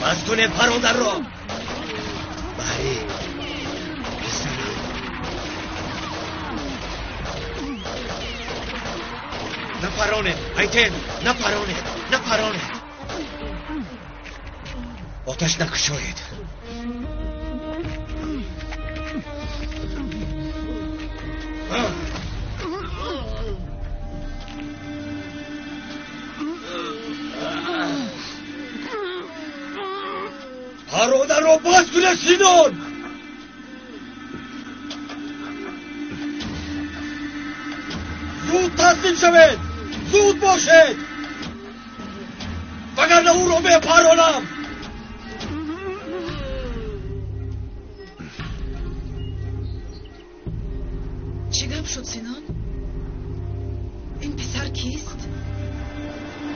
Бас кунед парондарро. Баҳрӣ, писарам. Напаронед, Айтен, напаронед, напаронед. Оташ накушоед. Пародарро боз кунед, Синон! Зуд таслим шавед! Зуд бошед! Вагарна ӯро мепаронам! Чӣ гап шуд, Синон? Ин писар кист?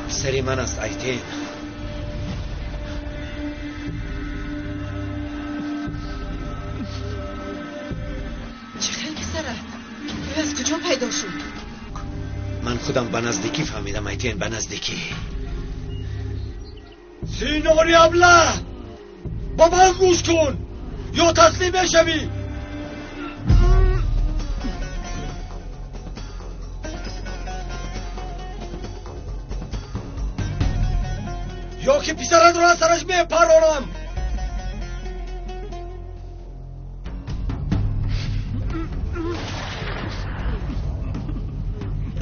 Писари ман аст, Айтен. Чӣ хел писарат? Ӯ аз куҷо пайдо шуд? Ман худам ба наздикӣ фаҳмидам, Айтен, ба наздикӣ. Синони аблаҳ! Ба ман гӯш кун ё таслим мешавӣ! Ё ки писаратро аз сараш мепаронам!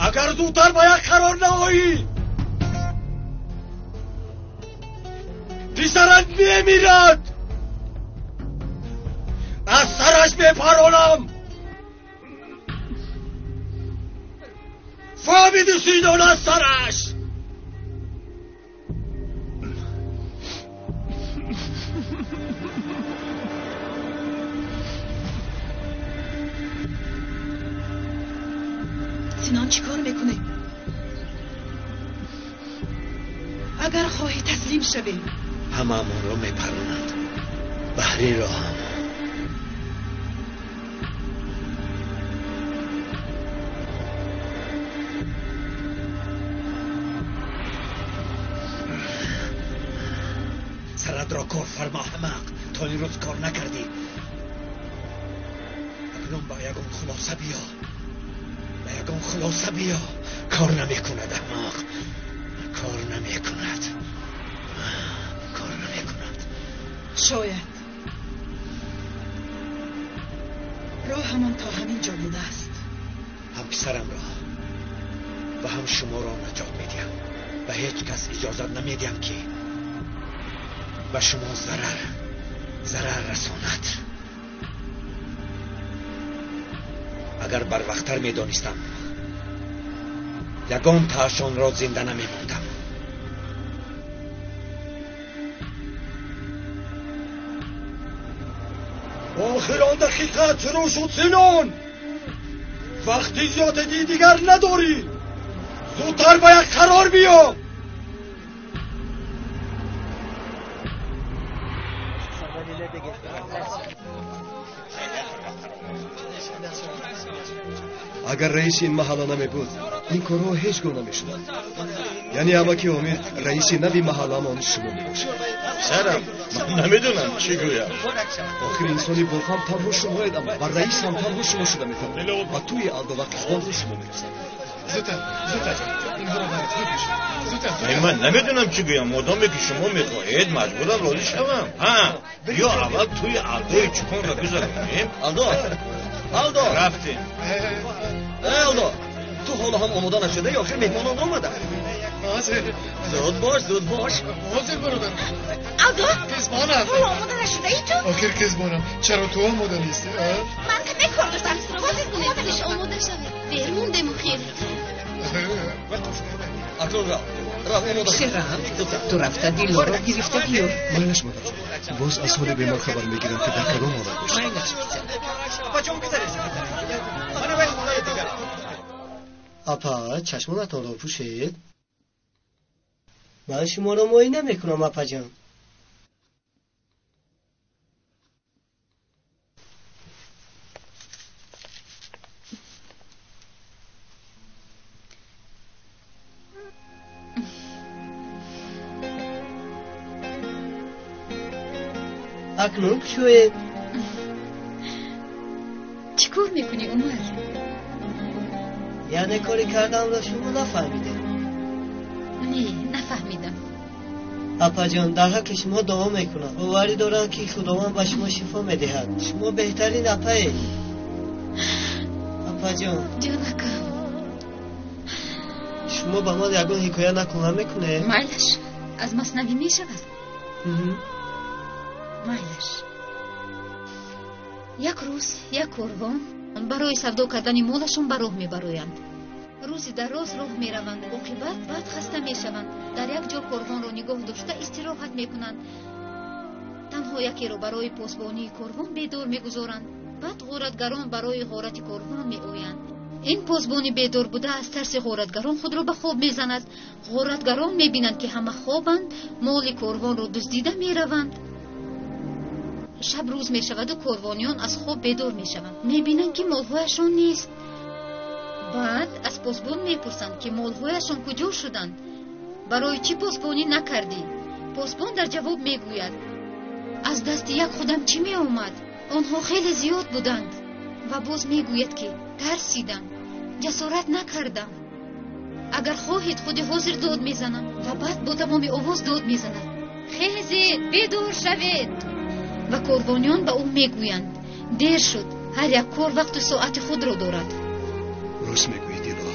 Агар зудтар ба як қарор наоӣ, писарат мемирад! Аз сараш мепаронам! Фаҳмиди, Синон, аз сараш! Синон, чӣ кор мекунӣ? Агар хоҳӣ таслим шавӣ, ҳамаамонро мепаронанд, Баҳриро ҳам. Саратро кор фармо, аҳмақ! То ин рӯз кор накардӣ. Акнун ба ягон хулоса биё, ба ягон хулоса биё. Кор намекунад, аҳмақ, кор намекунад, кор намекунад. Шояд роҳамон то ҳамин ҷо будааст. Ҳам писарамро ва ҳам шуморо наҷот медиҳам. Ба ҳеҷ кас иҷозат намедиҳам, ки ба шумо зарар расонад. Агар барвақттар медонистам, ягон таашонро зинда намемондам. Охир он дақиқа шурӯъ шуд, Синон! Вақти зиёдатӣ дигар надорӣ! Зудтар ба як қарор биё! Агар раиси ин маҳалла намебуд, ин корҳо ҳеҷ гоҳ намешуданд. Яъне амаки Омид, раиси нави маҳалламон шумо мебошед. Писарам, ман намедонам чӣ гӯям. Охир инсони бофаҳм танҳо шумоед, аммо ва раис ҳам танҳо шумо шуда метавонед. Ва тӯи Алдо ва Қизбонро шумо мерасад. Зудтар, зудтар, инҳоро баред, зуд бошед, зудтар. Ман намедонам чӣ гӯям. Модоме ки шумо мехоҳед, маҷбурам розӣ шавам. Ҳа, ё аввал тӯи Алдои чӯпонро гузаронем. Алдо, Алдо, рафтем. Алдо, ту ҳоло ҳам омода нашуда ё охир меҳмонон омада? Ҳозир. Зуд бош, зуд бош. Ҳозир, бародар. Алдо, Қизбонам. Ҳоло омода нашудаи ту? Охир қизбонам, чаро ту омода нестӣ? Ман каме кор доштам. Ҳозир кунед. Омода шавед. Дер мондему хир. Акнун рав, рав, омода шав. Шерам, ту рафта Дилоро гирифта биёр. Майлаш, модарҷон, боз аз ҳоли бемор хабар мегирам, ки дар кадом ҳолат бошад. Майлаш, писарам. Апа, чашмонатонро пӯшед. Ман шуморо муоина мекунам, апаҷон. Акнун кушоед. Чӣ кор мекунӣ, Умар? Яъне кори карданро шумо нафаҳмидед? Не, нафаҳмидам. Апаҷон, дар ҳаққи шумо дуо мекунам. Боварӣ дорам, ки Худованд ба шумо шифо медиҳад. Шумо беҳтарин апаед. Апаҷон. Ҷонакам. Шумо ба ман ягон ҳикоя нақл намекунед? Майлаш, аз Маснавӣ мешавад? Майлаш. Як рӯз як корвон барои савдо кардани молашон ба роҳ мебароянд. Рӯзи дароз роҳ мераванд, оқибат баъд хаста мешаванд. Дар як ҷо корвонро нигоҳ дошта истироҳат мекунанд. Танҳо якеро барои посбонии корвон бедор мегузоранд. Баъд ғоратгарон барои ғорати корвон меоянд. Ин посбони бедор буда аз тарси ғоратгарон худро ба хоб мезанад. Ғоратгарон мебинанд, ки ҳама хобанд, моли корвонро дуздида мераванд. Шаб рӯз мешаваду корвониён аз хоб бедор мешаванд. Мебинанд, ки молҳояшон нест. Баъд аз посбон мепурсанд, ки молҳояшон куҷо шуданд, барои чӣ посбонӣ накардӣ? Посбон дар ҷавоб мегӯяд: аз дасти як худам чӣ меомад? Онҳо хеле зиёд буданд. Ва боз мегӯяд, ки тарсидам, ҷасорат накардам. Агар хоҳед, худи ҳозир дод мезанам. Ва баъд бо тамоми овоз дод мезанад: хезед, бедор шавед! Ва корвониён ба ӯ мегӯянд: дер шуд, ҳар як кор вақту соати худро дорад. Рост мегӯӣ, Дило.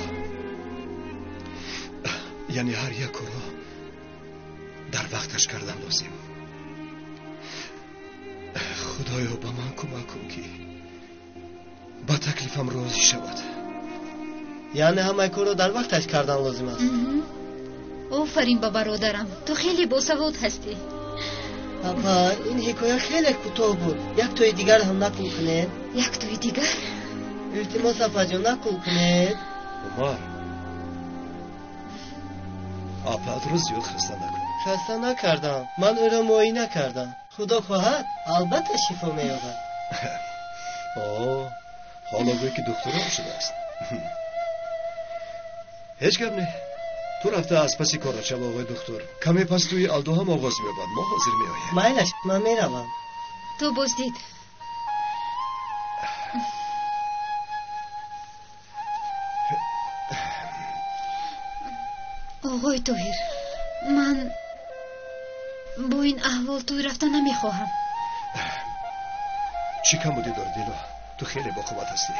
Яъне ҳар як корро дар вақташ кардан лозим. Худоё, ба ман кӯмак кун, ки ба таклифам розӣ шавад. Яъне ҳамаи корро дар вақташ кардан лозим аст. Офарин ба бародарам, ту хеле босавод ҳастӣ. Апа, ин ҳикоя хеле кӯтоҳ буд. Як тои дигар ҳам нақл кунед. Як тои дигар? Илтимос, апаҷон, нақл кунед. Умар, апаатро зиёд хаста накун. Хаста накардам, ман ӯро муоина кардам. Худо хоҳад, албатта шифо меёбад. О, ҳоло гӯй, ки духтурам шудааст. Ҳеҷ гап не. Ту рафта аз паси корат шав, оғои духтур. Каме пас тӯи Алдо ҳам оғоз меёбад. Мо ҳозир меоем. Майлаш, ман меравам. Ту боздид. Оғои Тоҳир, ман бо ин аҳвол тӯй рафта намехоҳам. Чӣ камбудӣ дорӣ, Дило? Ту хеле боқувват ҳастӣ.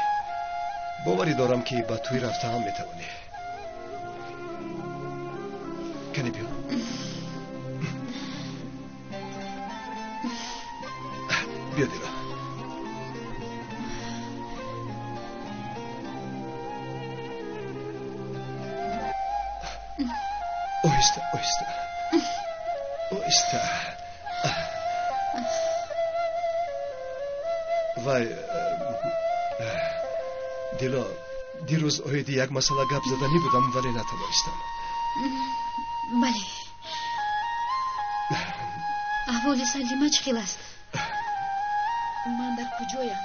Боварӣ дорам, ки ба тӯй рафта ҳам метавонӣ. Кани биё. Биё, Дило. Оҳиста, оҳиста, оҳиста. Вай, Дило, дирӯз оиди як масъала гап заданӣ будам, вале натавонистам. Бале. Аҳволи Салима чӣ хел аст? Ман дар куҷоям?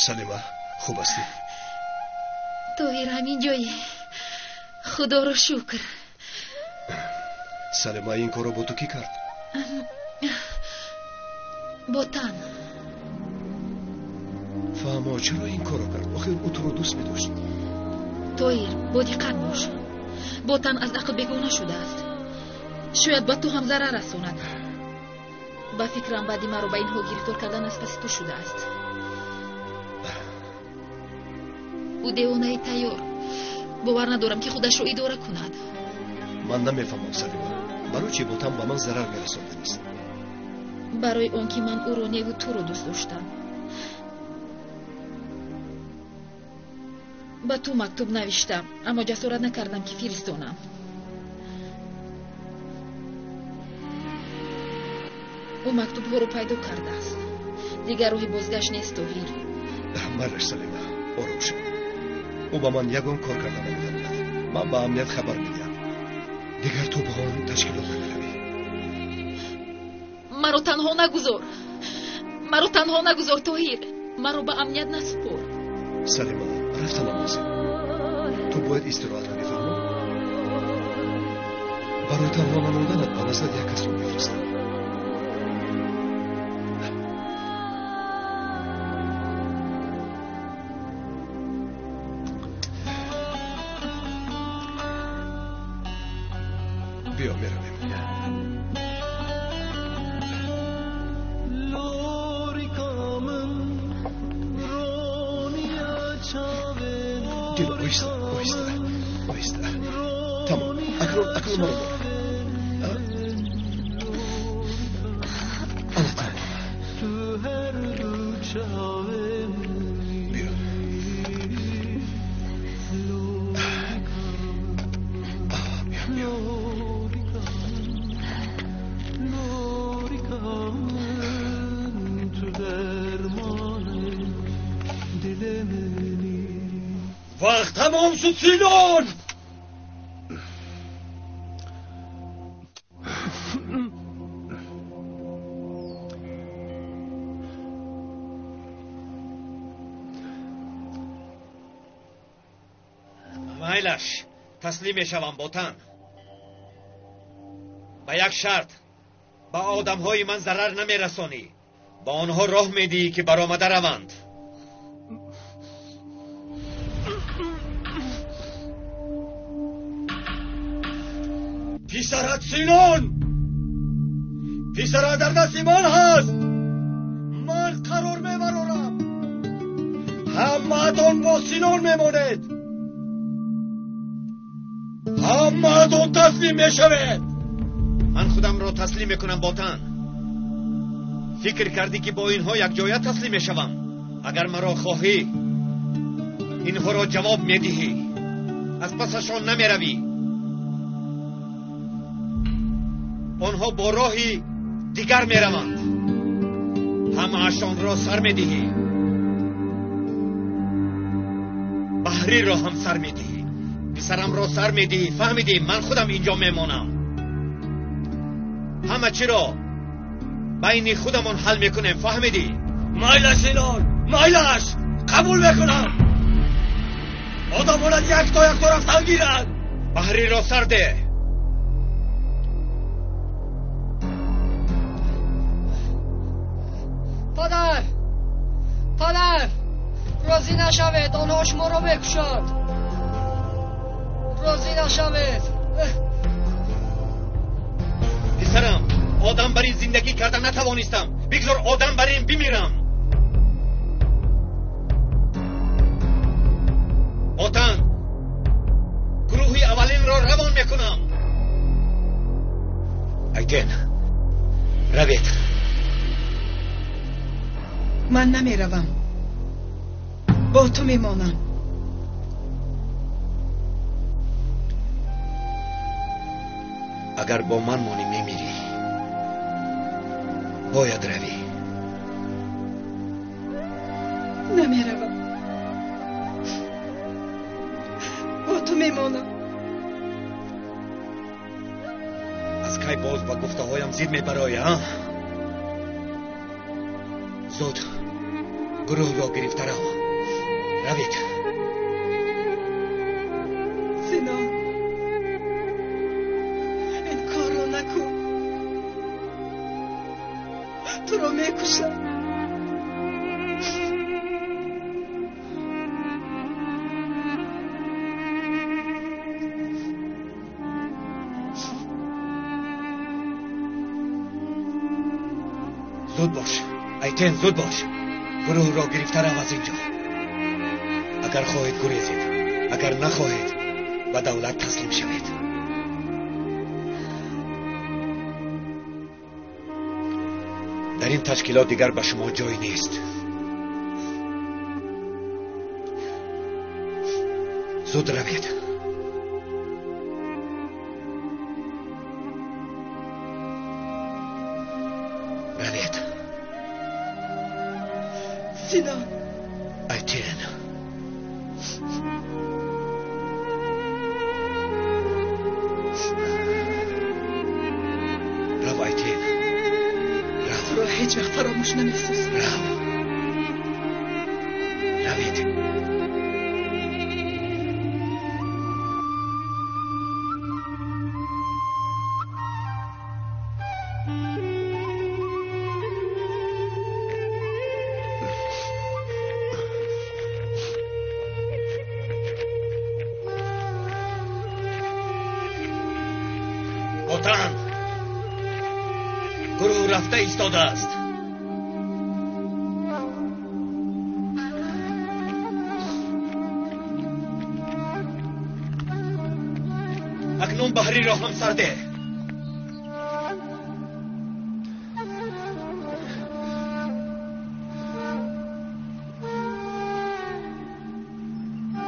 Салима, хуб ҳастӣ? Тоҳир, ҳамин ҷое. Худоро шукр. Салима, ин корро бо ту кӣ кард? Ботан. Фаҳмо, чаро ин корро кард? Охир ӯ туро дӯст медошт. Тоҳир, бодиққат бош. Ботан аз ақл бегона шудааст. Шояд ба ту ҳам зарар расонад. Ба фикрам, баъди маро ба ин ҳол гирифтор кардан аз паси ту шудааст. Ӯ девонаи тайёр. Бовар надорам, ки худашро идора кунад. Ман намефаҳмам, Салима, барои чӣ Ботан ба ман зарар мерасонданист? Барои он ки ман ӯро неву туро дӯст доштам. Ба ту мактуб навиштам, аммо ҷасорат накардам, ки фиристонам. Ӯ мактубҳоро пайдо кардааст. Дигар роҳи бозгашт нест, Тоҳир. Майлаш, Салима, ором шав. Ӯ ба ман ягон кор карда наметавонад. Ман ба амният хабар медиҳам. Дигар ту ба он ташкилот намеравӣ. Маро танҳо нагузор. Маро танҳо нагузор, Тоҳир. Маро ба амният насупор. Салима, Рафтанам лозим. Ту бояд истироҳат кунӣ, фаҳмо? Барои танҳо намонданат ба наздат як касро мефиристам. Биё, меравем. Дило, оҳиста, оҳиста, оҳиста. Тамом, акнун, акнун маро бор. Ана тамом. Биё. Биё, биё. Вақт тамом шуд, Синон! Майлаш, таслим мешавам, ботан. Ба як шарт: ба одамҳои ман зарар намерасонӣ, ба онҳо роҳ медиҳӣ, ки баромада раванд. Писарат Синон! Писарат дар дасти ман ҳаст! Ман қарор мебарорам! Ҳамаатон бо Синон мемонед! Ҳамаатон таслим мешавед! Ман худамро таслим мекунам, ботан. Фикр кардӣ, ки бо инҳо якҷоя таслим мешавам? Агар маро хоҳӣ, инҳоро ҷавоб медиҳӣ. Аз пасашон намеравӣ. Онҳо бо роҳи дигар мераванд. Ҳамаашонро сар медиҳӣ. Баҳриро ҳам сар медиҳӣ. Писарамро сар медиҳӣ. Фаҳмидӣ? Ман худам инҷо мемонам. Ҳама чиро байни худамон ҳал мекунем. Фаҳмидӣ? Майлаш, Синон, майлаш! Қабул мекунам. Одамонат якто якто рафтан гиранд. Баҳриро сар деҳ. Падар! Падар! Розӣ нашавед, онҳо шуморо мекушанд. Розӣ нашавед. Писарам, одам бар ин зиндагӣ карда натавонистам. Бигзор одам бар ин бимирам. Отан, гурӯҳи аввалинро равон мекунам. Айтен, равед. Ман намеравам. Бо ту мемонам. Агар бо ман монӣ, мемирӣ. Бояд равӣ. Намеравам. Бо ту мемонам. Аз кай боз ба гуфтаҳоям зид мебароӣ, а? Зуд гурӯҳро гирифта рав. Равед. Синон, ин корро накун. Туро мекушам. Зуд бош, Айтен, зуд бош. Гурӯҳро гирифта рав аз инҷо. Агар хоҳед, гурезед, агар нахоҳед, ба давлат таслим шавед. Дар ин ташкилот дигар ба шумо ҷой нест. Зуд равед. Равед. Синон. Айтен. Рав, Айтен. Рав. Туро ҳеҷ вақт фаромӯш намесозам. Рав. Равед. Ботан, гурӯҳ рафта истодааст. Акнун Баҳриро ҳам сарде.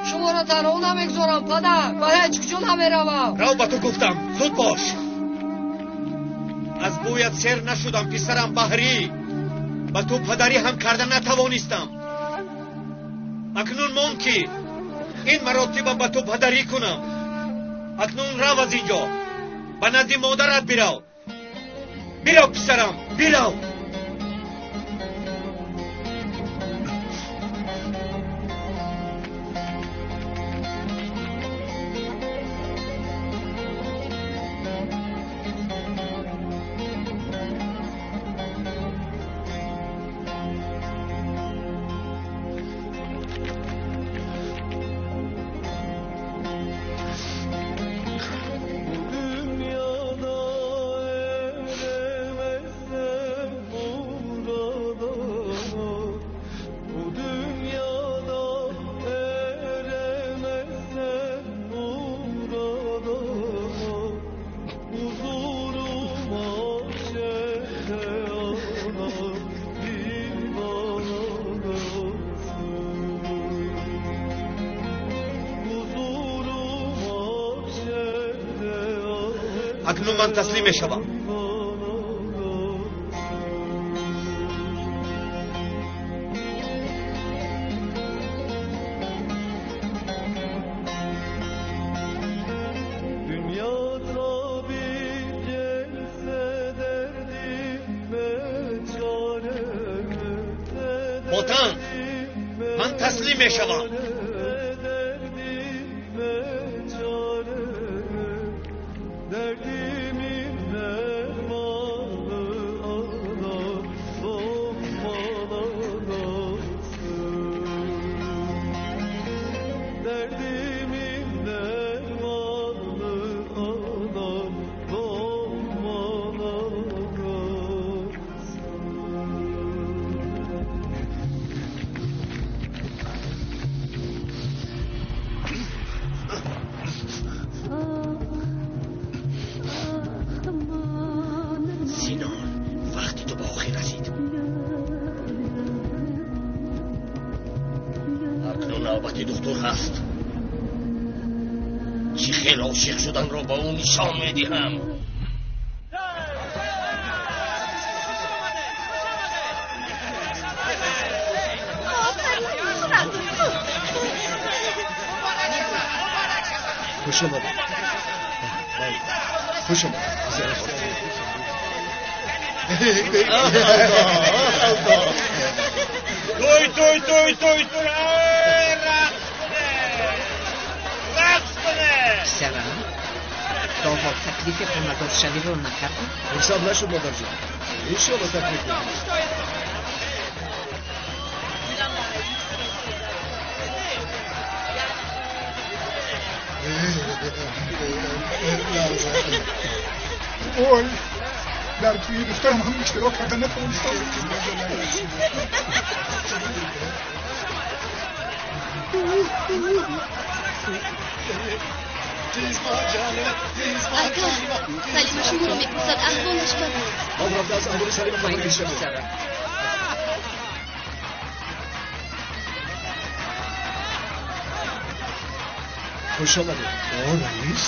Шуморо танҳо намегузорам, падар, ба ҳеҷ куҷо намеравам. Рав, ба ту гуфтам, зуд бош. Аз бӯят сер нашудам, писарам Баҳрӣ. Ба ту падарӣ ҳам карда натавонистам. Акнун мон ки ин маротиба ба ту падарӣ кунам. Акнун рав аз инҷо, ба назди модарат бирав. Бирав, писарам, бирав. Акнун ман таслим мешавам. Ботан, ман таслим мешавам. نشان میدهم. خوش آمدید. خوش آمدید. توی توی توی توی توی رقص کنه، رقص کنه. پسرم تا حال تکلیف خانه‌دار رو نکردم. فرصت نشد مادر جان. انشاءالله تکلیف می‌کنم. وای، در توی دخترم هم اشتراک کردن نتوانستم. Ака, Салима шуморо мепурсад, аҳволаш бад аст. Ман рафта аз аҳволи Салима хабар гирифтам. Хуш омадед. О, раис.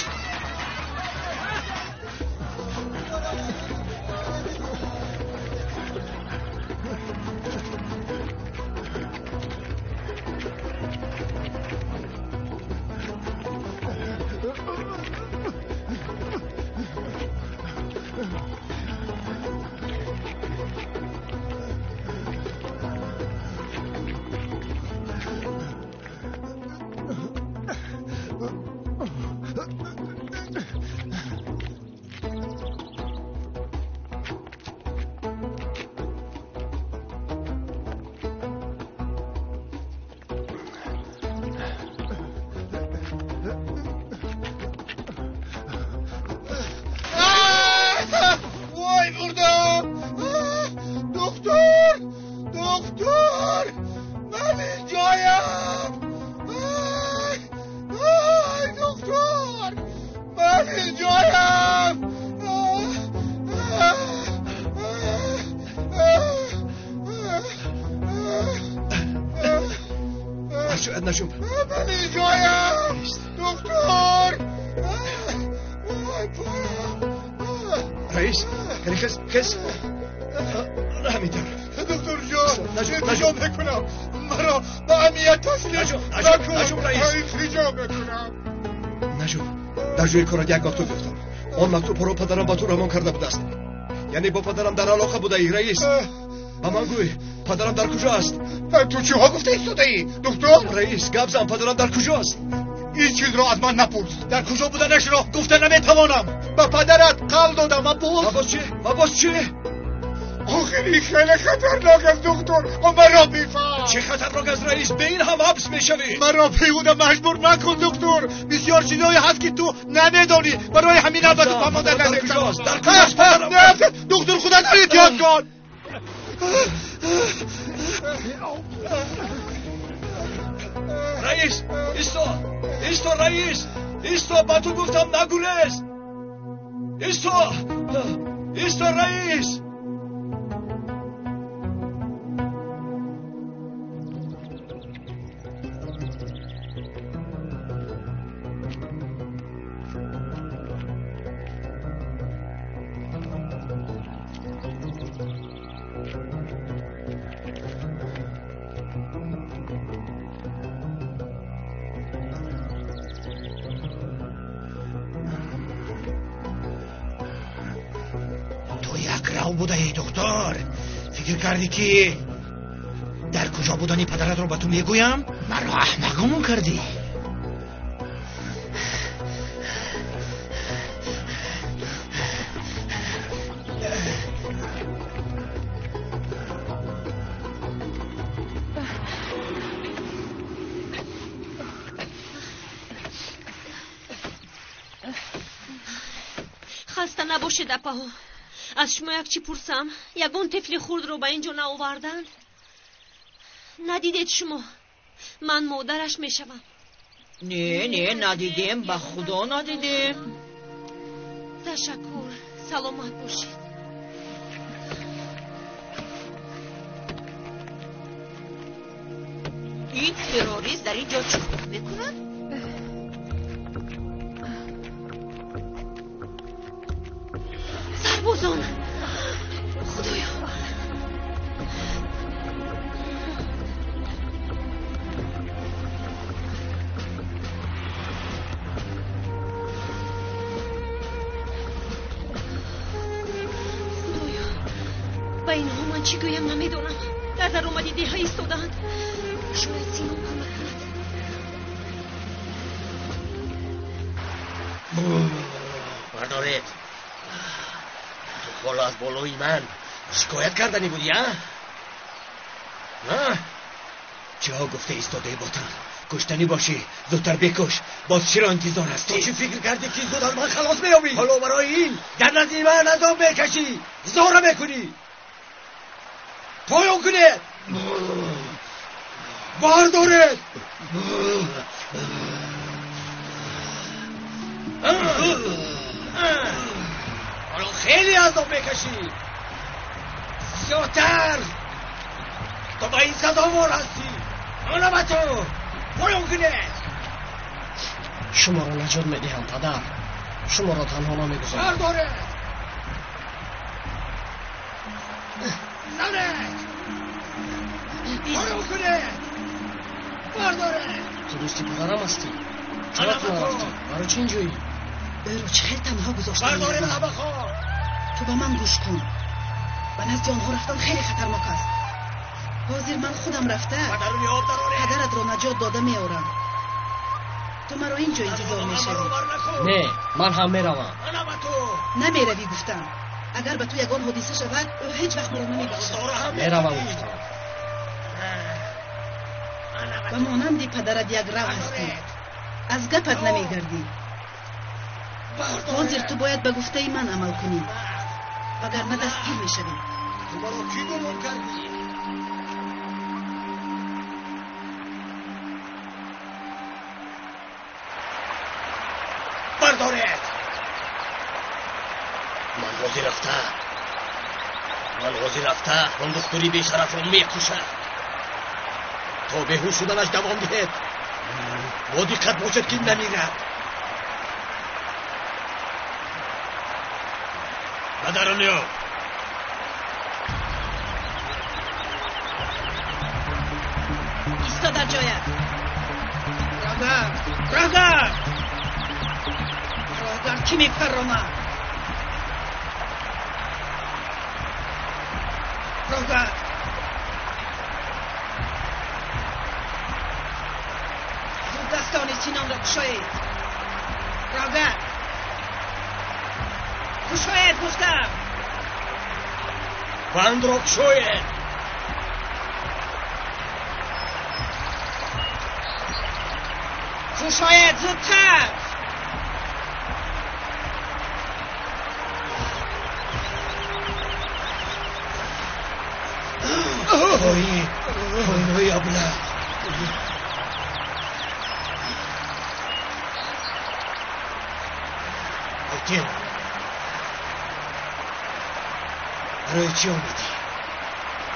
Наҷум. Ман инҷоям. Доктор. Раис, хез, хез. Ҳамин тавр. Доктор ҷон, илтиҷо мекунам. Маро ба амният таслим накун. Наҷум, раис. Илтиҷо мекунам. Наҷум, дар ҷои корат як мактуб ёфтам. Он мактубҳоро падарам ба ту равон карда будааст. Яъне бо падарам дар алоқа будаӣ, раис. Ба ман гӯй, падарам дар куҷо аст? Ту чиҳо гуфта истодаӣ, доктор? Раис, гап зан, падарам дар куҷо аст? Ин чизро аз ман напурс. Дар куҷо буданашро гуфта наметавонам. Ба падарат қавл додам ва боз. Ва боз чӣ? Ва боз чӣ? Охир ин хеле хатарнок аст, доктор. Маро бифаҳм. Чӣ хатарнок аст, раис? Ба ин ҳам ҳабс мешавӣ. Маро беҳуда маҷбур накун, доктор. Бисёр чизҳое ҳаст, ки ту намедонӣ. Барои ҳамин ба ту фаҳмонда Дар куҷост? Дар куҷост падарам? Доктор, худат эҳтиёт кун. Раис, исто, исто, раис, исто, ба ту гуфтам нагурез. Исто, исто, раис. Ту як рав будаӣ, доктор. Фикр кардӣ, ки дар куҷо будани падаратро ба ту мегӯям? Маро аҳмақ гумон кардӣ. Хаста набошед, апаҳо. Аз шумо як чӣ пурсам? Ягон тифли хурдро ба ин ҷо наоварданд? Надидед шумо? Ман модараш мешавам. Не, не, надидем, ба худо надидем. Ташаккур, саломат бошед. Ин террорист дар ин ҷо чӣ кор мекунад? Сарбозон! Худоё! Худоё! Ба инҳо ман чӣ гӯям намедонам. Дар даромади деҳа истодаанд. Шояд Сино кӯмак кунад. Бардоред. Ту ҳоло аз болои ман шикоят карданӣ будӣ, а? Чиҳо гуфта истодаи ботан? Куштанӣ бошӣ, зудтар бикуш. Боз чиро интизор ҳастӣ? Ту чӣ фикр кардӣ, ки зуд аз ман халос меёбӣ? Ҳоло барои ин дар назди ман азоб мекашӣ, зора мекунӣ. Поён кунед! Бардоред! Ҳоло хеле азоб мекашӣ. Зиёдтар. Ту ба ин сазовор ҳастӣ. Ана ба ту. Поён кунед! Шуморо наҷот медиҳам, падар. Шуморо танҳо намегузорам. Бардоред! Занед! Поён кунед! Бардоред! Ту дӯсти падарам ҳастӣ. Чаро ту нарафтӣ? Барои чӣ инҷоӣ? Ӯро чӣ хел танҳо гузоштан? Бардоред ҳамахон! Ту ба ман гӯш кун. Ба назди онҳо рафтан хеле хатарнок аст. Ҳозир ман худам рафта Ба даруни об дароред! падаратро наҷот дода меорам. Ту маро ин ҷо интизор мешавӣ. Не, ман ҳам меравам. Ана ба ту! Намеравӣ гуфтам. Агар ба ту ягон ҳодиса шавад, ӯ ҳеҷ вақт маро намебахшад. Меравам гуфтам. Ба монанди падарат як рав ҳастӣ. Аз гапат намегардӣ. Ҳозир ту бояд ба гуфтаи ман амал кунӣ, вагарна дастгир мешавӣ. Ту маро кӣ гумон кардӣ? Бардоред! Ман ҳозир рафта. Ман ҳозир рафта он духтури бешарафро мекушам. То беҳуш шуданаш давом диҳед. Бо диққат бошед, ки намирад. Ба дарун ёб. Исто дар ҷоят. Бародар, бародар, бародар, кӣ мепаромад? Бародар, зуд дастони Синонро кушоед. Бародар, кушоед гуфтам. Бандро кушоед. Кушоед зудтар. Хоин, хоинҳои аблаҳ. Айтин, барои чӣ омадӣ?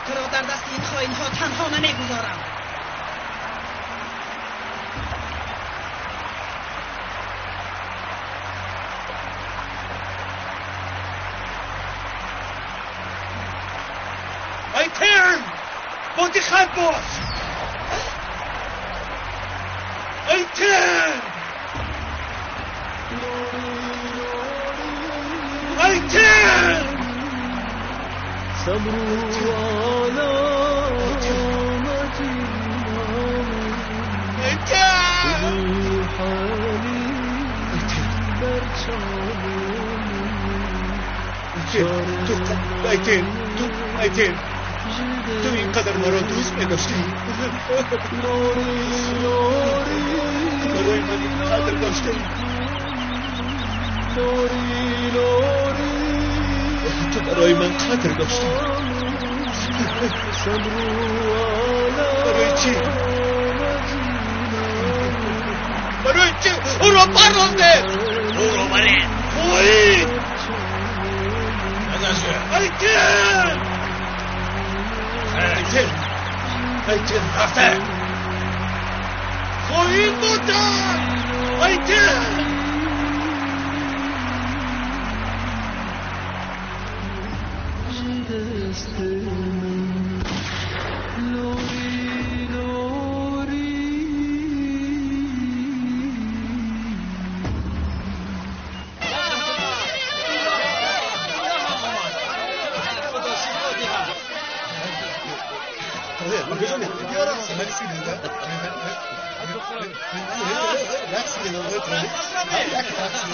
Туро дар дасти ин хоинҳо танҳо намегузорам. Айтин, бо диққат бош. Айтин, Айтин. Айтин, ту, Айтин, ту ин қадар маро дӯст медоштӣ. Ту барои ман ин қадр доштӣ. Ту барои ман қадр доштӣ. Барои чӣ? Барои чӣ ӯро паррондед? Ӯро баред. Хоин! Назар. Айтин! Айтин! Айтин, рафта. Хоин будам! Айтин!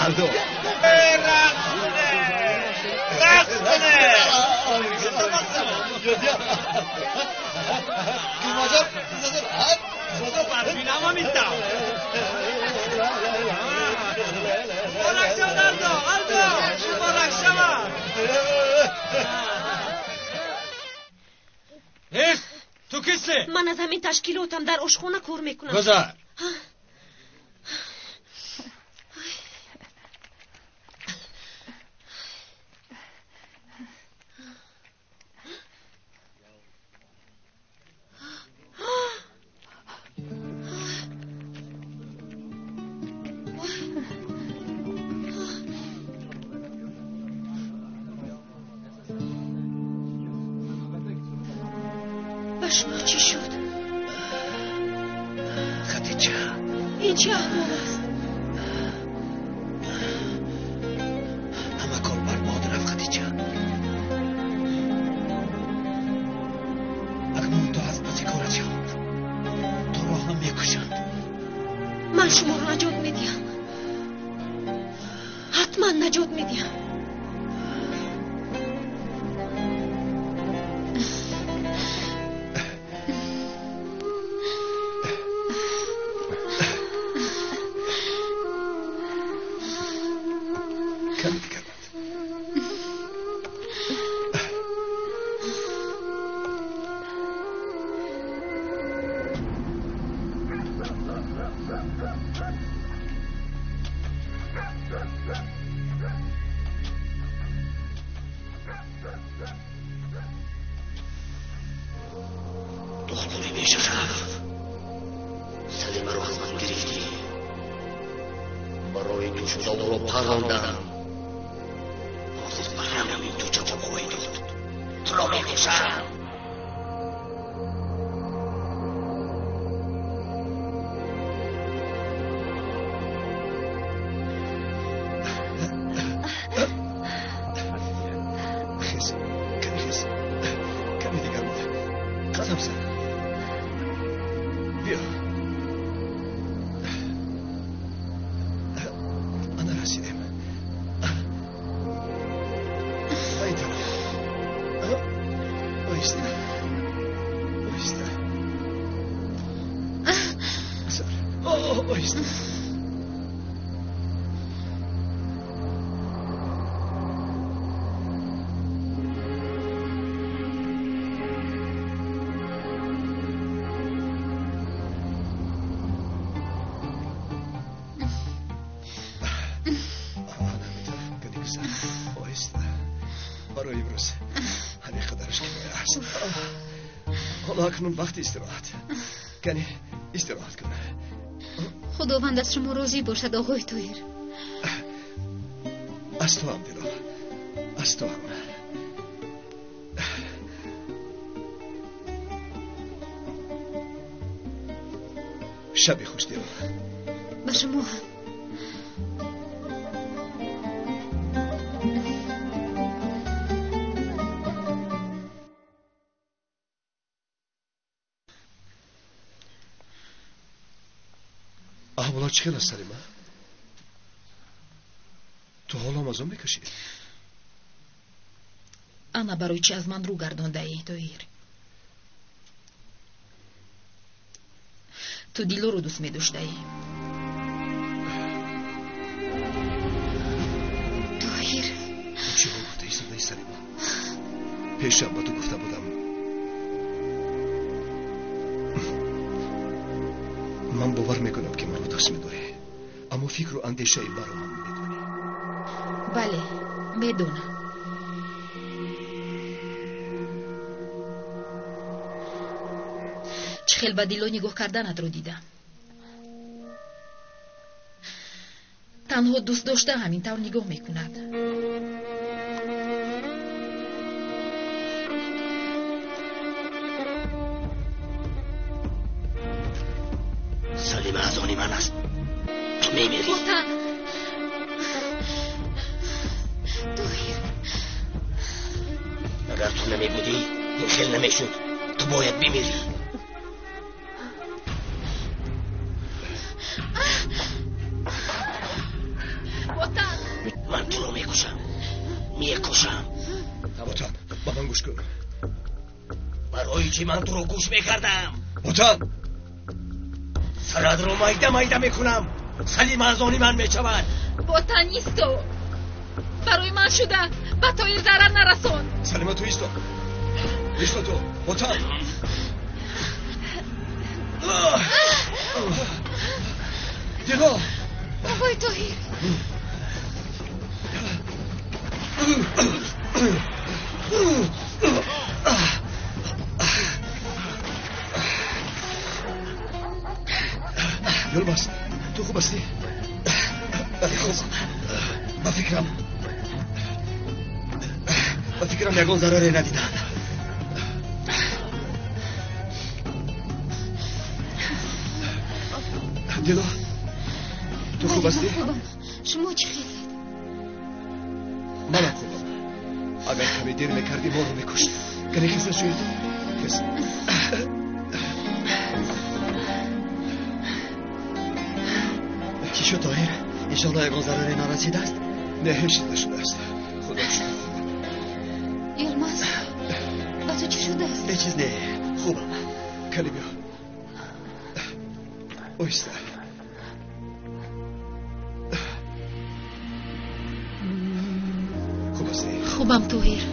Ардо. Рақс куне! Муборак шавад, Ардо! Ардо! Муборак шавад! Нест! Ту кистӣ? Ман аз ҳамин ташкилотам, дар ошхона кор мекунам. Гузар. Ба шумо чӣ шуд? Хадича, Ин чӣ аҳвол аст? Ҳама кор барбод рафт, Хадича. Акнун ту аз паси корат шаванд. Туро ҳам мекушанд. Ман шуморо наҷот медиҳам. Ҳатман наҷот медиҳам. Каме дигар банд. Барои ту шуда ӯро парондам. Ҳозир ба ҳамин ту ҷавоб хоҳӣ дод. Туро мекушам. Хез, каме хез. Каме дигар монда. Қадам зан. Биё. Ана расидем. Ба ин тараф. Оҳиста. Оҳиста. Гузар. Оҳиста. Ана ҳамин тараф. Кани гузар. Оҳиста. Барои имрӯз ҳамин қадараш кифоя аст. Ҳоло акнун вақти истироҳат. Кани истироҳат кун. Худованд аз шумо розӣ бошад, оғои Тоҳир. Аз ту ҳам, Дило. Аз ту ҳам. Шаби хуш, Дило. Ба шумо ҳам. Аҳволот чӣ хел аст, Салима? Ту ҳоло азоб мекашӣ? Ана барои чӣ аз ман рӯ гардондаӣ, Тоҳир? Ту Дилоро дӯст медоштаӣ. Тоҳир. Ту чӣ ҳол гуфта истодаӣ, Салима? Пешам ба ту гуфта будам. Ман бовар мекунам, ки маро дӯст медорӣ, аммо фикру андешаи маро ҳам медонӣ. Бале, медонам. Чӣ хел ба Дило нигоҳ карданатро дидам. Танҳо дӯст дошта ҳамин тавр нигоҳ мекунад. Салима аз они ман аст. Ту мемирӣ. Ботан! Тоҳир. Агар ту намебудӣ, ин хел намешуд. Ту бояд бимирӣ. Ботан! Ман туро мекушам. Мекушам. Ботан, ба ман гӯш кун. Барои чӣ ман туро гӯш мекардам? Ботан! Сарадро майда майда мекунам. Салима аз они ман мешавад. Ботан, исто! Барои ман шуда ба Тоҳир зарар нарасон. Салима, ту исто. Исто ту. Ботан! Дило! Оғои Тоҳир. Йулмаз, ту хуб ҳастӣ? Бале, хубам. Ба фикрам ягон зараре надидам. Дило, ту хуб ҳастӣ? Хубам. Шумо чӣ хелед? Манам хубам. Агар каме дер мекардӣ, моро мекушт. Кане хез шуед. Хез. Чӣ шуд, Тоҳир? Иншоалло ягон зараре нарасидааст? Не, ҳеҷ чиз нашудааст. Худо шукр, хубам. Йулмаз, ба ту чӣ шудааст? Ҳеҷ чиз не, хубам. Кали биё. Оҳиста. Хуб ҳастӣ? Хубам, Тоҳир.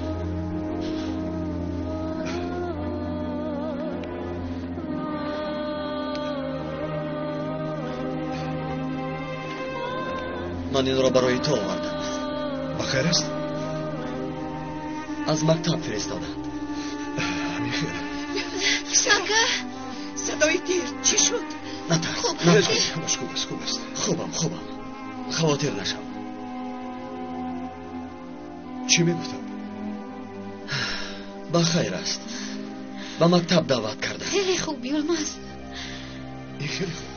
Ман инро барои ту овардам. Ба хайр аст? Аз мактаб фиристоданд. Ҳамин хел. Ака! Садои тир чӣ шуд? Натарс, Хуб натарс. Ҳамаш хуб аст, хуб аст. Хубам, хубам. Хавотир нашав. Чӣ мегуфтам? Ба хайр аст. Ба мактаб даъват кардам. Хеле хуб, Юлмаз. Ин хеле хуб.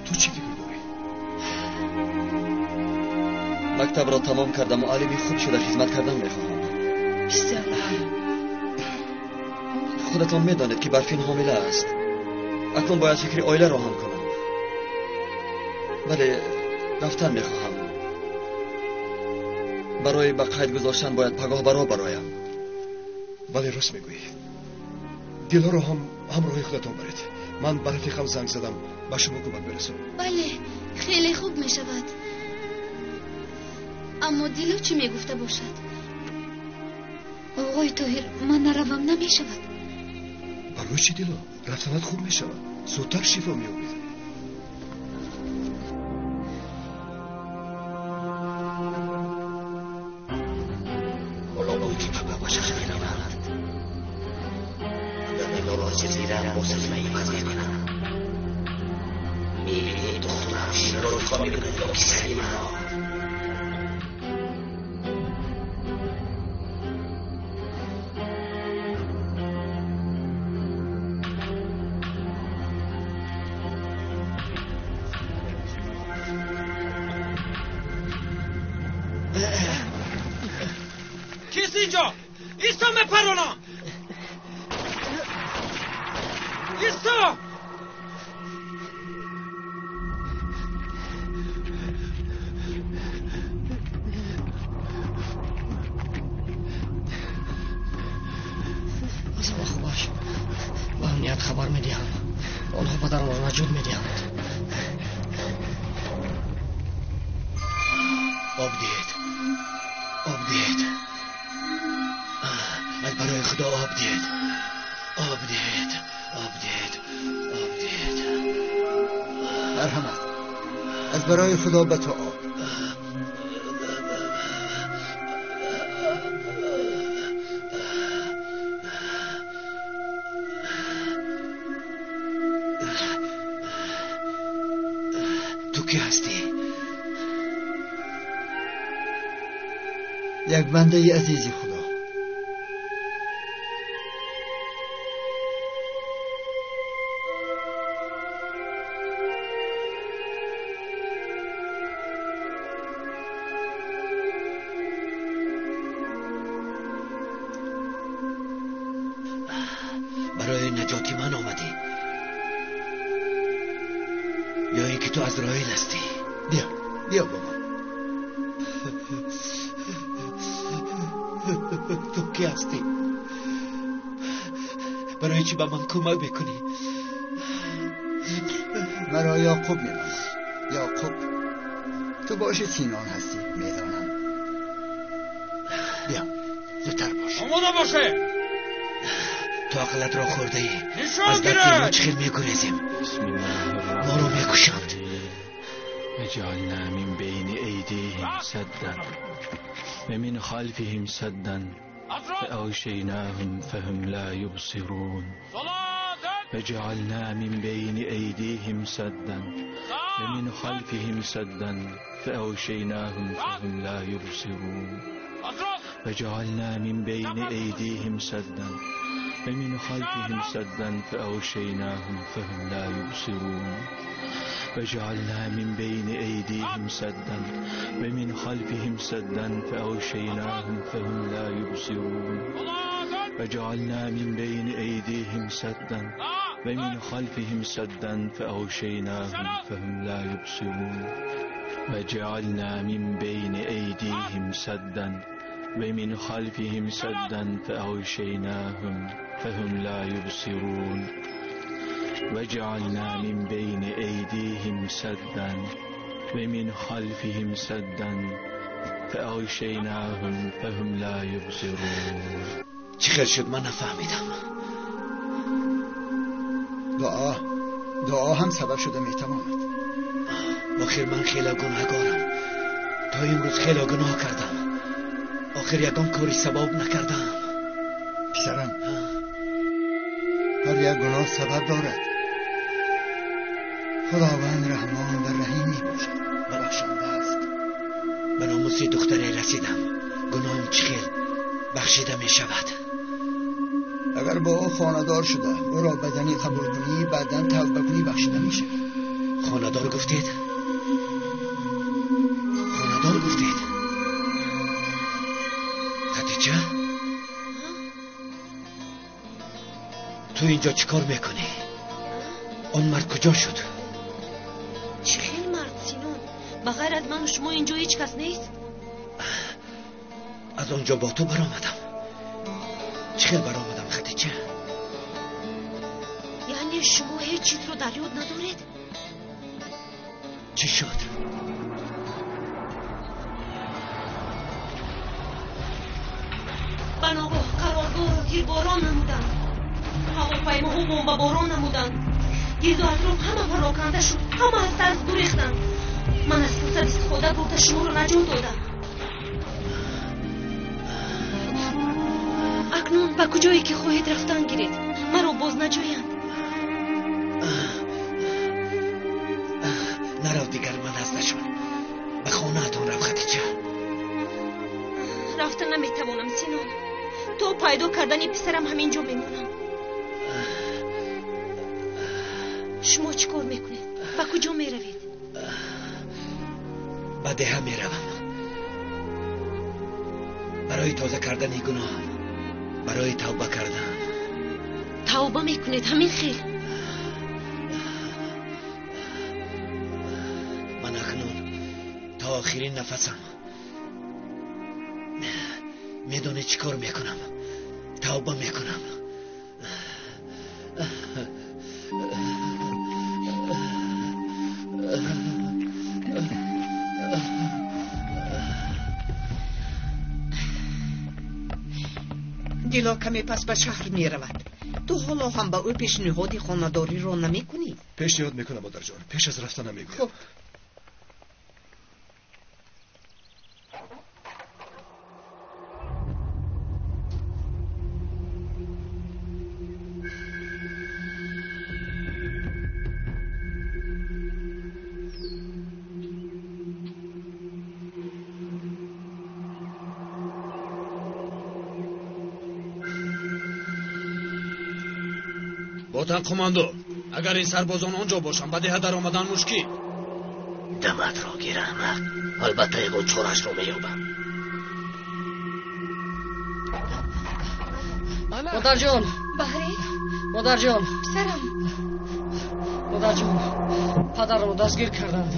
Ту чӣ фикр дорӣ? Мактабро тамом карда муаллими хуб шуда хизмат кардан мехоҳам. Писарам. Худатон медонед ки Барфин ҳомила аст. Акнун бояд фикри оиларо ҳам кунам. Бале, рафтан мехоҳам. Барои ба қайд гузоштан бояд пагоҳ баро бароям. Бале, рост мегӯӣ. Дилоро ҳам ҳамроҳи худатон баред. Ман ба рафиқам занг задам, ба шумо кӯмак бирасонам. Бале, хеле хуб мешавад. Аммо Дило чӣ мегуфта бошад? Оғои Тоҳир, ман наравам намешавад. Барои чӣ, Дило? Рафтанат хуб мешавад. Зудтар шифо меёбед. Кист инҷо? Исто, мепаронам! Исто! Аз ҳаво хубаш ба амният хабар медиҳам. Онҳо падарамро наҷот медиҳанд. Об диҳед, об диҳед, аз барои Худо об диҳед, об диҳед, об диҳед, об диҳед. Марҳамат, аз барои Худо ба ту об. Ту кӣ ҳастӣ? Як бандаи азизи Худо. Барои наҷоти ман омадӣ ё ин ки ту Азроил ҳастӣ? Биё, биё бо ман. Ту кӣ ҳастӣ? Барои чӣ ба ман кӯмак мекунӣ? Маро Яъқуб меноманд. Яъқуб. Ту боши Синон ҳастӣ, медонам. Биё, зудтар бош. Омода боше! Ту ақлатро хӯрдаӣ. Нишон Аз дасти гиред! инҳо чӣ хел мегурезем? Моро мекушанд. وجعلنا من بين أيديهم سدا ومن خلفهم سدا فأغشيناهم فهم لا يبصرون. وجعلنا من بين أيديهم سدا ومن خلفهم سدا فأغشيناهم فهم لا يبصرون. وجعلنا من بين أيديهم سدا ومن خلفهم سدا فأغشيناهم فهم لا يبصرون. وجعلنا من بين أيديهم سدا ومن خلفهم سدا فأغشيناهم فهم لا يبصرون. وجعلنا من بين أيديهم سدا ومن خلفهم سدا فأغشيناهم فهم لا يبصرون. وجعلنا من بين أيديهم سدا ومن خلفهم سدا فأغشيناهم فهم لا يبصرون. وجعلنا من بين أيديهم سدا ومن خلفهم سدا فأغشيناهم فهم لا يبصرون. Чӣ хел шуд, ман нафаҳмидам. Дуо, дуо ҳам сабаб шуда метавонад. Охир ман хеле гунаҳгорам. То имрӯз хеле гуноҳ кардам. Охир ягон кори савоб накардам. Писарам, ҳар як гуноҳ сабаб дорад. Худованд Раҳмон ва Раҳим мебошад, бахшанда аст. арӯси духтаре расидам. Гуноҳам чӣ хел бахшида мешавад? Агар бо ӯ хонадор шуда ӯро ба занӣ қабул кунӣ, баъдан тавба кунӣ, бахшида мешавӣ. Хонадор гуфтед? Хонадор гуфтед? Хадича, ту инҷо чӣ кор мекунӣ? Он мард куҷо шуд? Чӣ хел мард, Синон? Ба ғайр аз ману шумо инҷо ҳеҷ кас нест? Аз он ҷо бо ту баромадам. Чӣ хел баромадам, Хадича? Яъне шумо ҳеҷ чизро дар ёд надоред? Чӣ шуд? Ба ногоҳ қароргоҳро тирборон намуданд, ҳавопаймоҳо бомбаборон намуданд, гирду атроф ҳама пароканда шуд, ҳама аз тарс гурехтанд. Ман аз фурсат истифода бурда шуморо наҷот додам. Акнун ба куҷое ки хоҳед рафтан гиред, маро боз наҷӯянд. Нарав дигар ман наздашон. Ба хонаатон рав, Хадича. Рафта наметавонам, Синон. То пайдо кардани писарам ҳамин ҷо мемонам. Шумо чӣ кор мекунед? Ба куҷо меравед? Ба деҳа меравам. Барои тоза кардани гуноҳам, барои тавба кардан. Тавба мекунед ҳамин хел? Ман акнун то охирин нафасам медонӣ чӣ кор мекунам? Тавба мекунам. Дило каме пас ба шаҳр меравад. Ту ҳоло ҳам ба ӯ пешниҳоди хонадориро намекунӣ? Пешниҳод мекунам, модарҷон. Пеш аз рафта намегӯям. Хуб. Ботан командо, агар ин сарбозон он ҷо бошанд, ба деҳа даромадан мушкил. Даматро гир, аҳмақ. Албатта ягон чорашро меёбам. Модарҷон! Баҳри? Модарҷон! Писарам! Модарҷон, падарро дастгир карданд.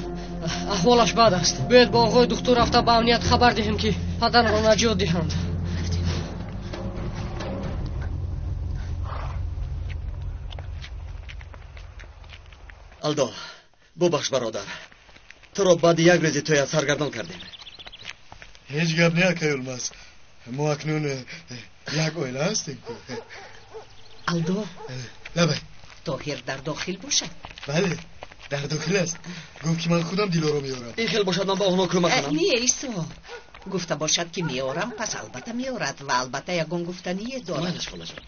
Аҳволаш бад аст. Биёед бо оғои духтур рафта ба амният хабар диҳем, ки падарро наҷот диҳанд. Алдо, бубахш бародар, туро баъди як рӯзи тӯя саргардон кардем. Ҳеҷ гап не, акай Улмаз. Мо акнун як оила ҳастем. Алдо, лабай. Тоҳир дар дохил бошад? Бале, дар дохил аст. Гуфт ки ман худам Дилоро меорам. Ин хел бошад, ман ба онҳо кӯмак кунам. Не, Исо. Гуфта бошад ки меорам, пас албатта меорад ва албатта ягон гуфтание дорад. Майлаш, холаҷон.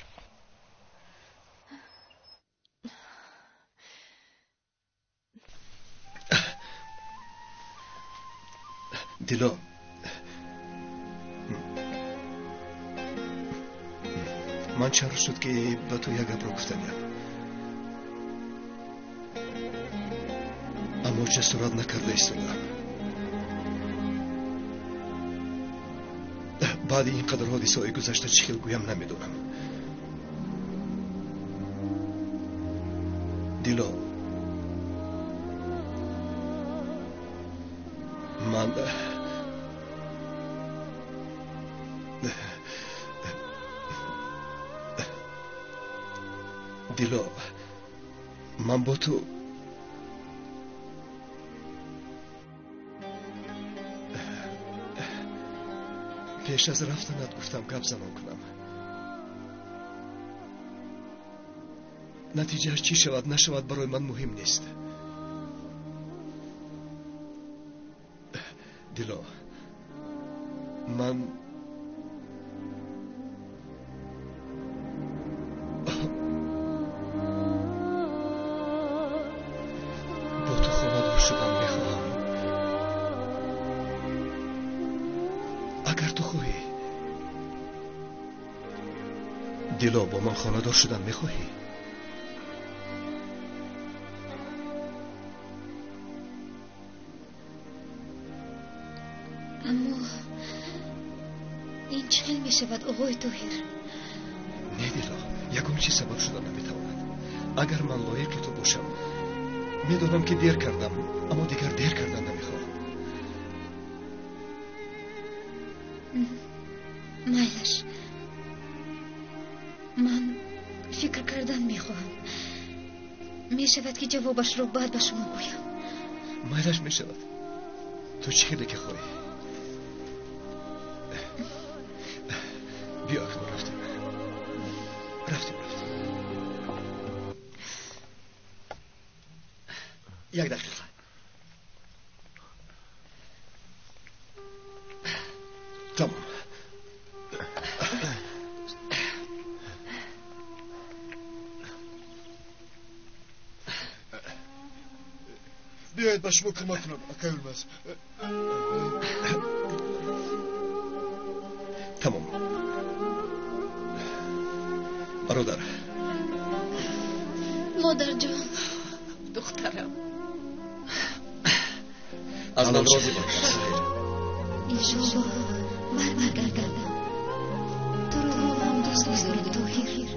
Дило, ман чанд рӯз шуд ки ба ту як гапро гуфтаниям, аммо ҷасорат накарда истодаам. Баъди ин қадар ҳодисаҳои гузашта чӣ хел гӯям намедонам. Дило, ман Дило, ман бо ту пеш аз рафтанат гуфтам гап занон кунам. Натиҷааш чӣ шавад нашавад барои ман муҳим нест. Дило, ман бо ту хонадор шудан мехоҳам. Агар ту хоҳӣ, Дило, бо ман хонадор шудан мехоҳӣ? Аммо ин чӣ хел мешавад, оғои Тоҳир? Не, Дило, ягон чиз сабаб шуда наметавонад. Агар ман лоиқи ту бошам, медонам ки дер кардам, аммо дигар дер кардан намехоҳам. Майлаш, ман фикр кардан мехоҳам. Мешавад ки ҷавобашро баъд ба шумо гӯям. Майлаш, мешавад. Ту чӣ хеле ки хоҳӣ. Биё, акнун рафтем. Рафтем, рафтем. Як дақиқа. Тамом. Биёед ба шумо кӯмак кунам, акай Улмаз. Тамом. Бародар. Модарҷон. Духтарам. Аз ман розӣ бош. Иншоаллоҳ бармегардам. Туро ҳам дӯст медорам, Тоҳир.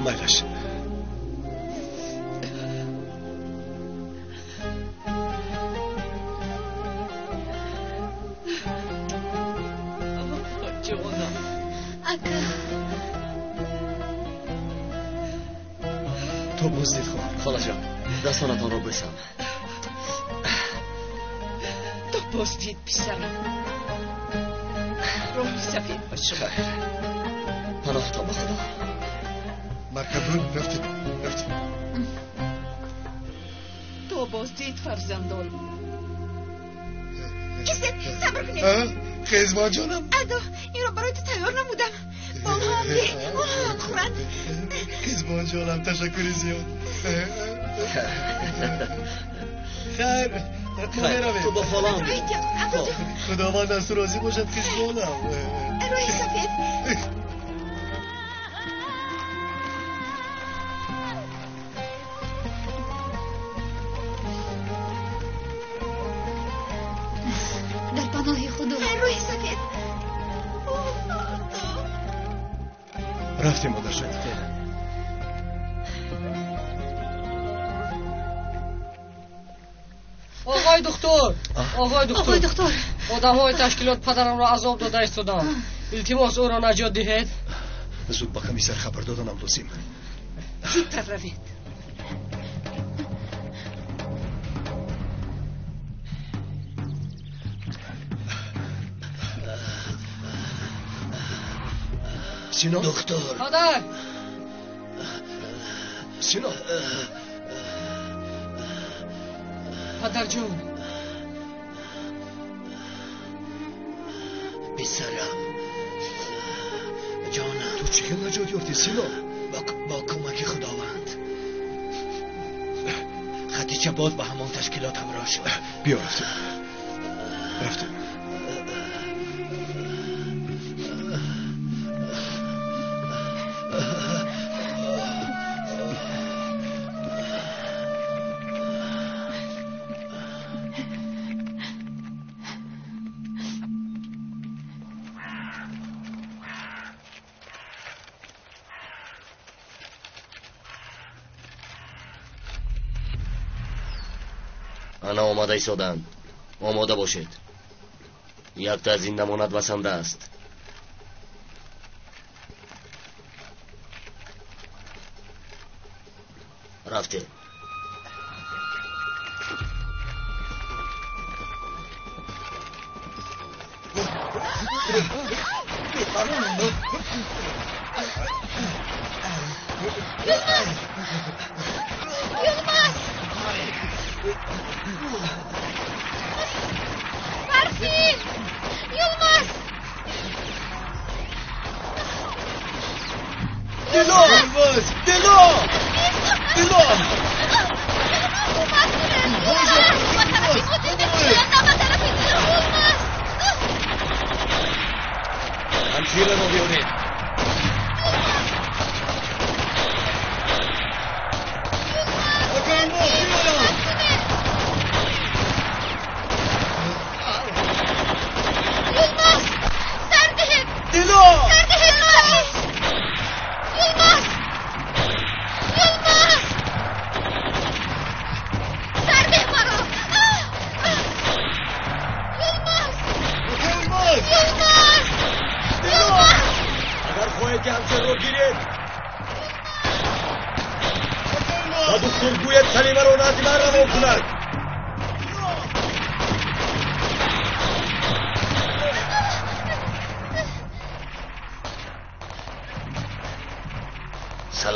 Майлаш. Ҷонам. Ака. То боздид хоҳам. Холаҷон, дастонатонро бӯсам. То боздид, писарам. Роҳи сафед ба шумо. Хайр. Паноҳтон ба Худо. Маркаброн, рафтем, рафтем. То боздид, фарзандон. Кисе, сабр кунед. Қизмон ҷонам. Адо, инро барои ту тайёр намудам. Ба онҳо ҳам деҳ, онҳо ҳам хӯранд. Қизмон ҷонам, ташаккури зиёд. Хайр, мо меравем. Ту бо холам. Худованд аз ту розӣ бошад, қизмонам. Роҳи сафед. Дар паноҳи Худо. Роҳи сафед. Рафтем, модарҷон. Оғои духтур, оғои духтур. Оғои духтур. Одамҳои ташкилот падарамро азоб дода истоданд. Илтимос, ӯро наҷот диҳед. Зуд ба комиссар хабар доданам лозим. Зудтар равед. Сино? Доктор. Падар. Сино. Падарҷон. Писарам. Ҷонам. Ту чӣ хел наҷот ёфтӣ, Сино? Бо кӯмаки Худованд. Хадича боз ба ҳамон ташкилот ҳамроҳ шуд. Биё, рафтем. Рафтем. Ана омада истоданд. Омода бошед. Якта аз ин намонад басанда аст. Рафте. Yılmaz! Yılmaz! Farsin! Yılmaz! Dilo! Yılmaz! Dilo! Dilo! Yılmaz!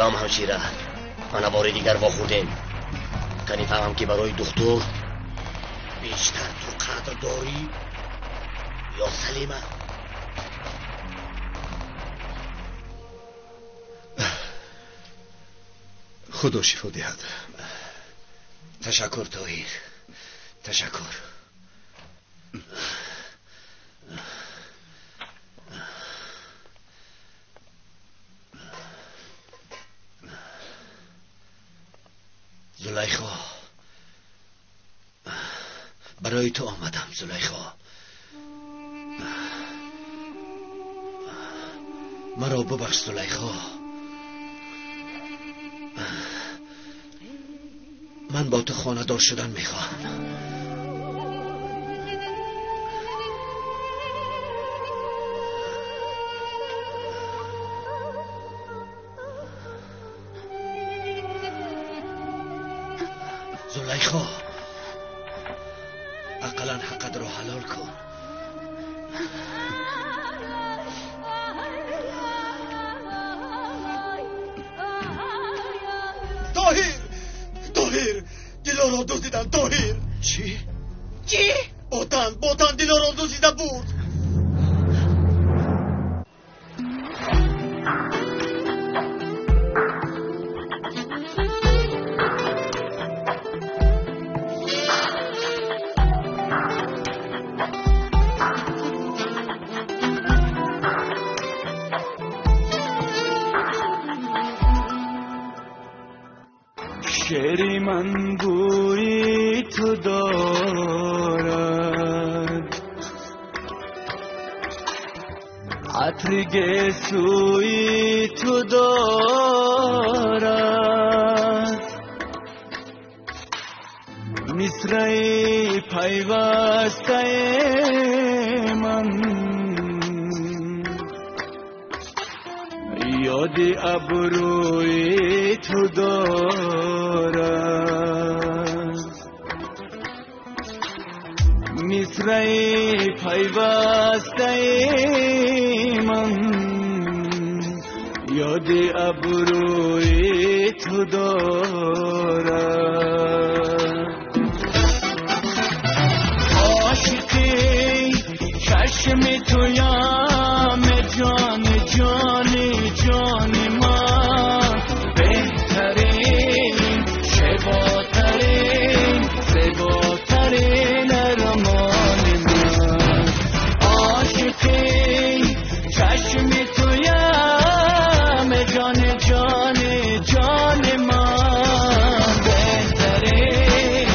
Салом ҳамшира. Мана бори дигар вохӯрдем. Кани фаҳмам ки барои духтур бештар ту қадр дорӣ ё Салима? Худо шифо диҳад. Ташаккур, Тоҳир. Ташаккур. Зулайхо, барои ту омадам, Зулайхо. Маро бубахш, Зулайхо. Ман бо ту хонадор шудан мехоҳам. Зулайхо, ақаллан ҳаққатро ҳалол кун. Тоҳир! Тоҳир! Дилоро дуздидан, Тоҳир! Чӣ? Чӣ? Ботан, Ботан Дилоро дуздида бурд! شعری من بوی تو دارد، عطر گیسوی تو دارد، مصرع پیوسته من یاد ابروی تو دارد، مصرع پیوسته من یاد ابروی تو دارد. عاشقی چشم تویم جان جان جان من، بهترین شباترین زیباترین ارمان من. عاشقی چشم تویم جان جان جان من، بهترین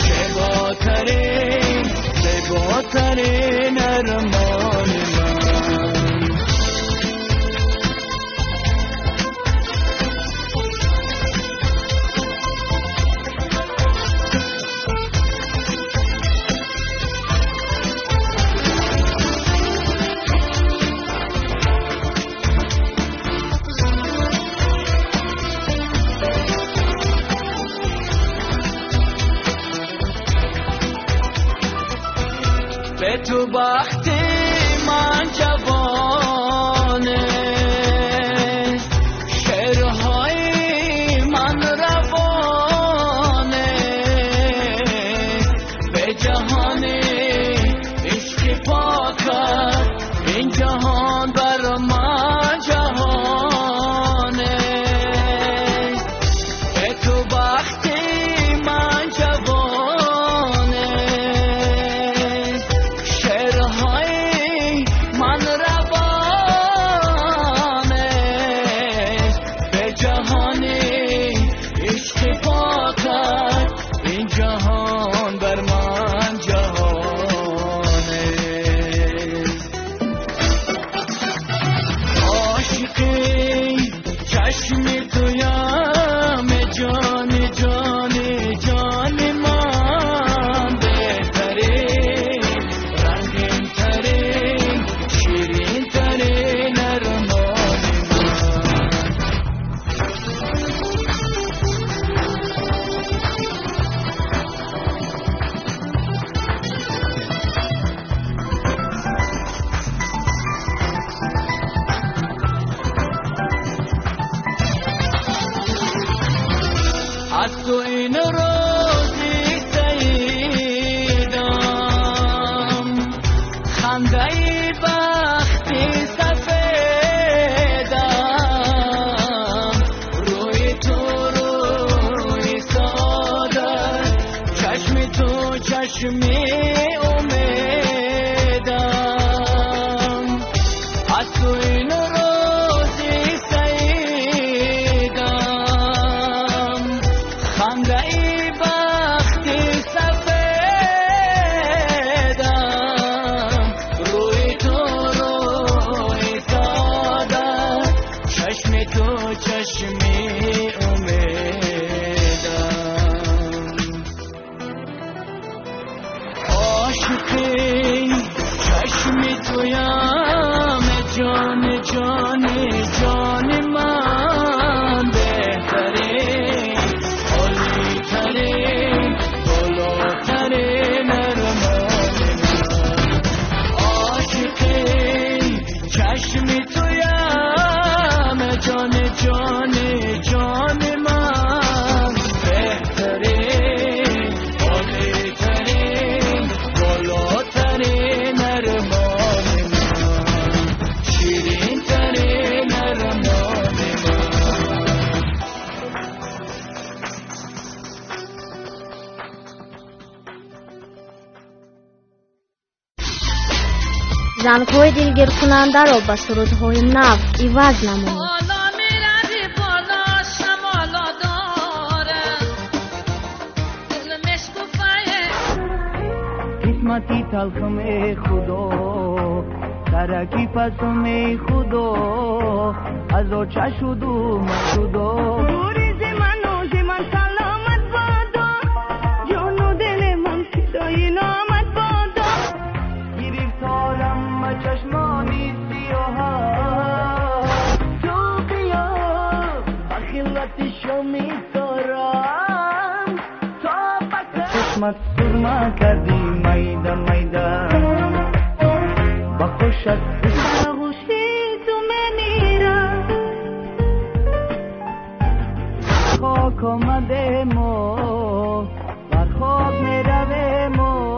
شباترین زیباترین ارمان من. به تو بختی من جوانه، شعرهای من روانه، به جهان عشق پاکت این جهان بر من جهانه. به تو بختی من جوانه، شعرهای من روانه، به جهان عشق پاکت این جهان بر من جهانه. چشمی امیدم از تو این روزی سعیدم خنده ای بختی سفیدم روی تو روی ساده چشم تو چشمی امیدم عاشقی چشم تویم جان جان جان من بهترین عالی ترین بالاترین ارمان من عاشقی چشم تویم جان جان جان من بهترین عالی ترین بالاترین ارمان من شیرین ترین ارمان من. Зангҳои дилгиркунандаро ба сурудҳои нав иваз намоед. بالا میروی بالا شمالا داره دل مشکوفه. قسمتی تلخم خدا ترکی پسم خدا از آچه شدو مشدو دوری ز من و ز من سلامت بادا جان و دل من فدای نامت بادا گرفتارم به چشمانی سیاه تو بیا به خلوت شامی دارم تا به چشمت سرمه کردی میده میده با خوشت آغوشی تو میمیرم خاک آمده ما بر خاک میرویم ما.